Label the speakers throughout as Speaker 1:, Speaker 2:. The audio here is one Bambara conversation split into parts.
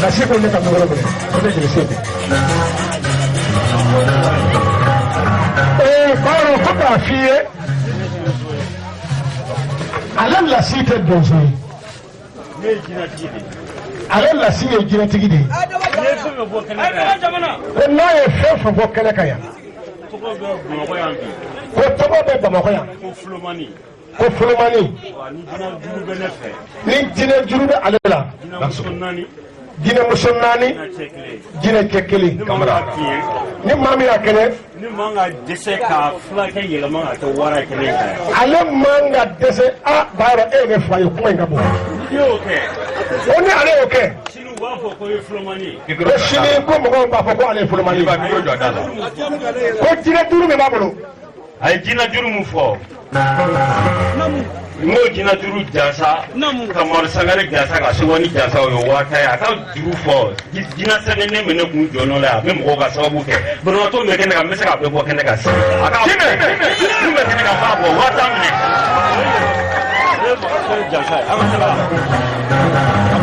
Speaker 1: Lasi ko ne ka micro minɛ, ko ne jeli se bi. Ee Bayɔrɔ, ko k'a f'i ye, ale lasi tɛ donso ye. Ale lasi ye jinɛtigi de ye. Ko n'a ye fɛn fɛn bɔ kɛnɛ kan yan, ko tɔgɔ bɛ Bamakɔ yan, ko folomani, ni jinɛ juru bɛ ale la, jinɛmuso naani, jinɛ cɛ kelen, ni maa min y'a kɛnɛ,
Speaker 2: ne man ka dɛsɛ ka fulakɛ yɛlɛma ka kɛ wara ye kɛnɛ kan.
Speaker 1: Ale man ka dɛsɛ. A Bayɔrɔ, e ye ne fa ye, kuma in ka bon.
Speaker 2: N'i y'o kɛ,
Speaker 1: ko ni ale y'o kɛ,
Speaker 2: sini u b'a fɔ ko i ye fulomani ye.
Speaker 1: Ko sini ko mɔgɔw b'a fɔ ko ale ye folomani ye. Ko jinɛ duuru min b'a bolo.
Speaker 2: A ye jinɛ juru mun fɔ, n k'o jinɛ juru jansa ka Madu Sangare jansa ka Sewani jansa, o ye 50,000 ye. A ka juru fɔ, jinɛ sɛbɛnnen bɛ ne kun jɔnɔ la yan, a bɛ mɔgɔw ka sababu kɛ banabaatɔ min bɛ kɛnɛ kan, n bɛ se k'a bɛɛ bɔ kɛnɛ kan sisan. A ka min bɛ kɛnɛ kan, n b'a bɔ 50,000 minɛ.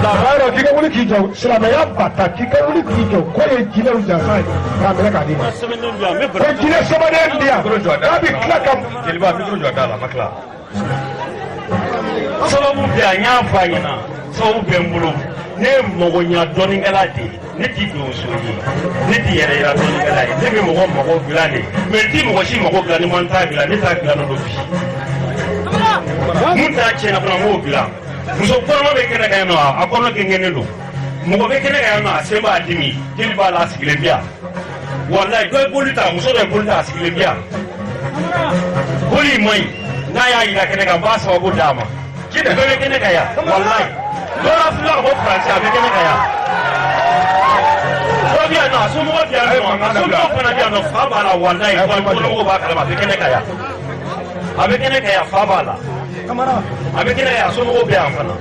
Speaker 1: Bayɔrɔ, k'i ka wuli k'i jɔ, silamɛya bata, k'i ka wuli k'i jɔ, k'o ye jinɛw jansa ye k'a minɛ k'a d'i ma. Ko jinɛ sɛbɛnnen di yan, k'a bɛ tila ka.
Speaker 3: Jeliba, micro jɔ da la, ma tila.
Speaker 2: Sababu bɛ yan, n y'a fɔ a ɲɛna, sababu bɛ n bolo. Ne ye mɔgɔɲa dɔnnikɛla de ye, ne ti donso ye, ne ti yɛrɛ yira dɔnnikɛla ye, ne bɛ mɔgɔ mago dilan de, mais n ti mɔgɔ si mago dilan ni man t'a dilan. Ne t'a dilan don bi, mun t'a tiɲɛna fana, n b'o dilan. Muso kɔnɔma bɛ kɛnɛ kan yan nɔ, a kɔnɔ gɛngɛnnen don. Mɔgɔ bɛ kɛnɛ kan yan nɔ, a sen b'a dimi, jeli b'a la, a sigilen bɛ yan. Walayi, dɔ ye boli ta, muso dɔ ye boli ta, a sigilen bɛ yan. Boli in man ɲi, n'a y'a yira kɛnɛ kan, n b'a sababu d'a ma. Bɛɛ bɛ kɛnɛ kan yan, walayi. Dɔra fila ka bɔ Faransi, a bɛ kɛnɛ kan yan. Dɔ bɛ yan nɔ, a somɔgɔ bɛ yan nɔ, a somɔgɔ fana bɛ yan nɔ, fa b'a la, walayi, kɔnɔmɔgɔw b'a kalama, a bɛ kɛnɛ kan yan. A bɛ kɛnɛ kan yan, fa b'a la. A bɛ kɛnɛ kan yan, a somɔgɔw bɛ yan fana.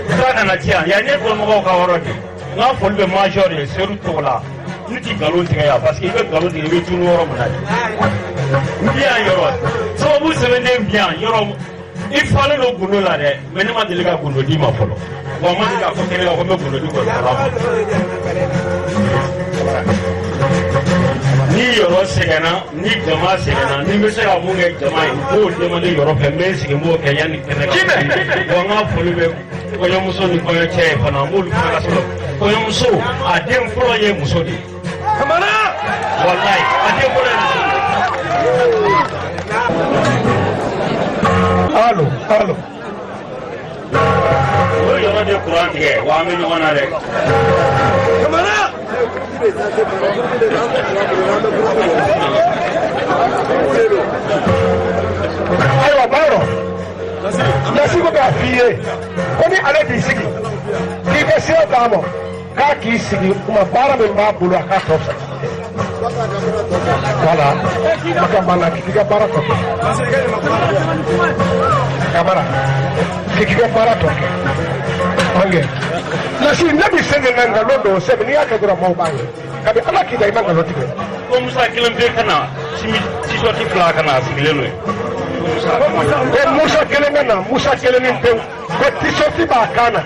Speaker 2: Sira kana ci yan, yan ye kɔnɔmɔgɔw ka yɔrɔ de ye. N ka foli bɛ major ye, Seru tɔgɔ la. Ne ti nkalon tigɛ yan, parce que i bɛ nkalon tigɛ, i bɛ tunu yɔrɔ min na de. N bi yan yɔrɔ sababu sɛbɛnnen bi yan yɔrɔ, i falen don gundo la dɛ, mais ne ma deli ka gundo d'i ma fɔlɔ. Wa n ma deli k'a fɔ kɛnɛ kan ko n bɛ gundo di kɔrɔfɔla ma. Ni yɔrɔ sɛgɛnna, ni jama sɛgɛnna, ni n bɛ se ka mun kɛ jama ye, n b'o demande yɔrɔ fɛ, n bɛ n sigi, n b'o kɛ yanni kɛnɛ kan. Wa n ka foli bɛ kɔɲɔmuso ni kɔɲɔcɛ ye fana, n b'olu fana ka sɔrɔ. Kɔɲɔmuso, a den fɔlɔ ye muso de ye. Walayi, a den fɔlɔ ye muso de ye.
Speaker 1: Alo, alo.
Speaker 2: O yɔrɔ de kuran tigɛ wa, an bɛ ɲɔgɔn na dɛ.
Speaker 1: Ayiwa Bayɔrɔ, Lasi ko k'a f'i ye ko ni ale k'i sigi, k'i ka sira d'a ma, k'a k'i sigi kuma, baara min b'a bolo, a k'a tɔ fɛ. Wala kumakan banna, k'i ka baara tɔ kɛ. Kamara, k'i ka baara tɔ kɛ. Ɔnkɛ Lasi, ne bɛ se ka nkalon don sɛbɛn, n'i y'a kɛ dɔrɔn, maaw b'a ye kabi Ala k'i da, i ma nkalon tigɛ.
Speaker 2: Ko Musa kelen bɛ ka na simi, tisɔti fila ka na, a sigilen don yen.
Speaker 1: Ko Musa kelen ka na, Musa kelen ni pewu, ko tisɔti b'a kan na,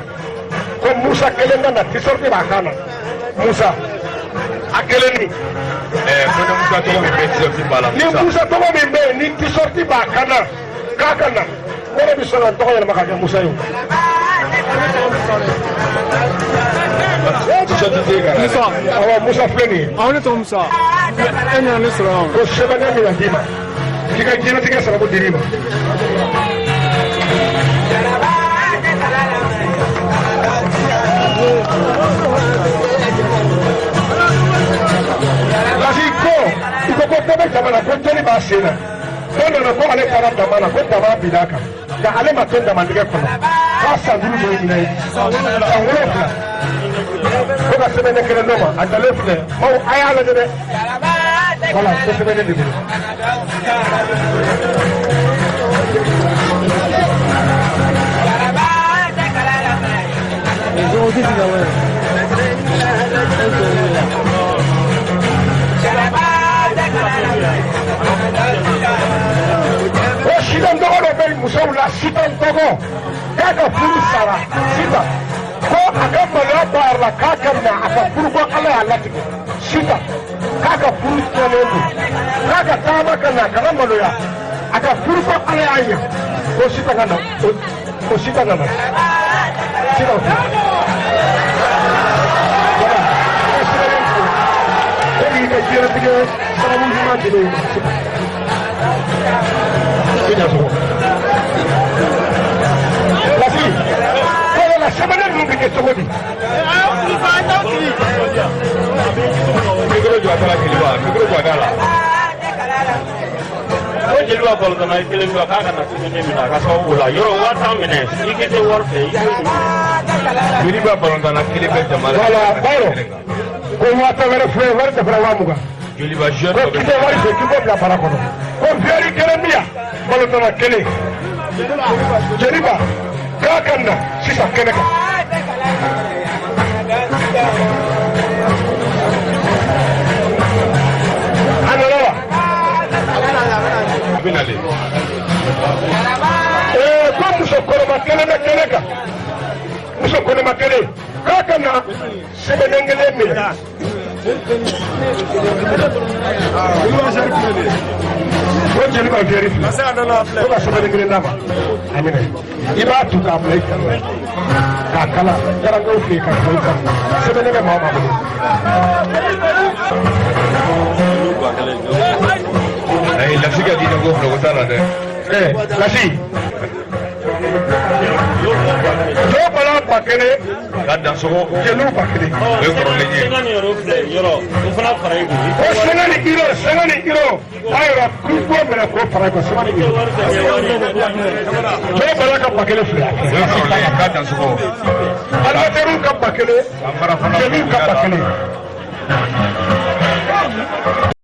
Speaker 1: ko Musa kelen ka na, tisɔti b'a kan na, Musa a kelen ni.
Speaker 3: Ko ni Musa tɔgɔ min bɛ, tisɔti b'a la.
Speaker 1: Ni Musa tɔgɔ min bɛ yen, ni tisɔti b'a kan na, k'a ka na, ne yɛrɛ bɛ sɔn ka n tɔgɔ yɛlɛma ka kɛ Musa ye o.
Speaker 3: Tisɔti tɛ ka na.
Speaker 4: Musa.
Speaker 1: Awɔ, Musa filɛ nin ye.
Speaker 4: Awɔ, ne tɔgɔ Musa. E nana ne sɔrɔ yan.
Speaker 1: Ko sɛbɛnnen min na d'i ma, k'i ka diɲɛlatigɛ sababu dir'i ma. sen na. Ko nana ko ale taara dama na, ko dama binna a kan, nka ale ma to damadingɛ kɔnɔ, k'a san 5 de ye ɲinan ye, san 7. Ko ka sɛbɛnnen kelen d'o ma, a dalen filɛ. Maaw, a y'a lajɛ dɛ. Voilà, ko sɛbɛnnen de bolo. Ko sitan dɔgɔ dɔ bɛ musow la, sitan dɔgɔ, k'a ka furu sara sisan, ko a ka maloya b'a yɛrɛ la, k'a ka na a ka furu, ko Ala y'a latigɛ sisan k'a ka furu tiɲɛnen don, k'a ka taama ka na, a kana maloya, a ka furu, ko Ala y'a ɲɛ, ko sitan ka na, ko sitan ka na sitan filɛ. Voilà, ko sɛbɛnnen filɛ, ko k'i ka diɲɛlatigɛ sababu ɲuman di ne ma sisan. I da sɔgɔ. Lasi, ko yala sɛbɛnnen ninnu bɛ kɛ cogo di?
Speaker 3: Micro jɔ a da la jeliba, micro jɔ a da la.
Speaker 2: Ko jeliba balontanna kelen bɛ k'a ka na sɛbɛnnen minɛ a ka sababu la yɔrɔ 50,000 minɛ, i k'i tɛ wari fɛ i k'o.
Speaker 3: Jeliba balontanna kelen bɛ jama la.
Speaker 1: Voilà, Bayɔrɔ, ko 50,000 wɛrɛ filɛ, wari dafara 20,000.
Speaker 3: Joliba jeune
Speaker 1: Ko
Speaker 3: dɔ bɛ
Speaker 1: k'i tɛ wari fɛ, k'i k'o bila bara kɔnɔ. Ko fiyɛri kelen bi yan, balontanna kelen. Jeliba, k'a ka na sisan kɛnɛ kan. A nana wa?
Speaker 3: A bɛ nalen.
Speaker 1: Ko muso kɔnɔma kelen bɛ kɛnɛ kan, muso kɔnɔma kelen, k'a ka na sɛbɛnden kelen minɛ. Ko jeliba fiyɛri filɛ, ko ka sɛbɛnden kelen d'a ma, a minɛ, i b'a tu k'a bila i kan k'a kala garangaw fɛ yen ka bila i kan, sɛbɛnden bɛ maa o maa bolo.
Speaker 3: Ayi, lasi ka diinɛ ko filɛ, ko t'a la dɛ.
Speaker 1: Lasi, jɔ bala 1000.
Speaker 3: Ka dan sogo.
Speaker 1: Jeliw 1000.
Speaker 3: O ye kɔrɔlen ye.
Speaker 2: Sɛgɛn ni yɔrɔ filɛ, yɔrɔ o fana fara i kun.
Speaker 1: Ko sɛgɛn ni iro, sɛgɛn ni iro, a yɛrɛ k'u k'o minɛ k'o fara i kan, sɛgɛn ni iro. Jɔ bala ka 1000 filɛ.
Speaker 3: O ye kɔrɔlen ye, k'a dan sogo.
Speaker 1: Alimatɛriw ka 1000.
Speaker 3: Ka fara fana.
Speaker 1: Jeliw ka 1000.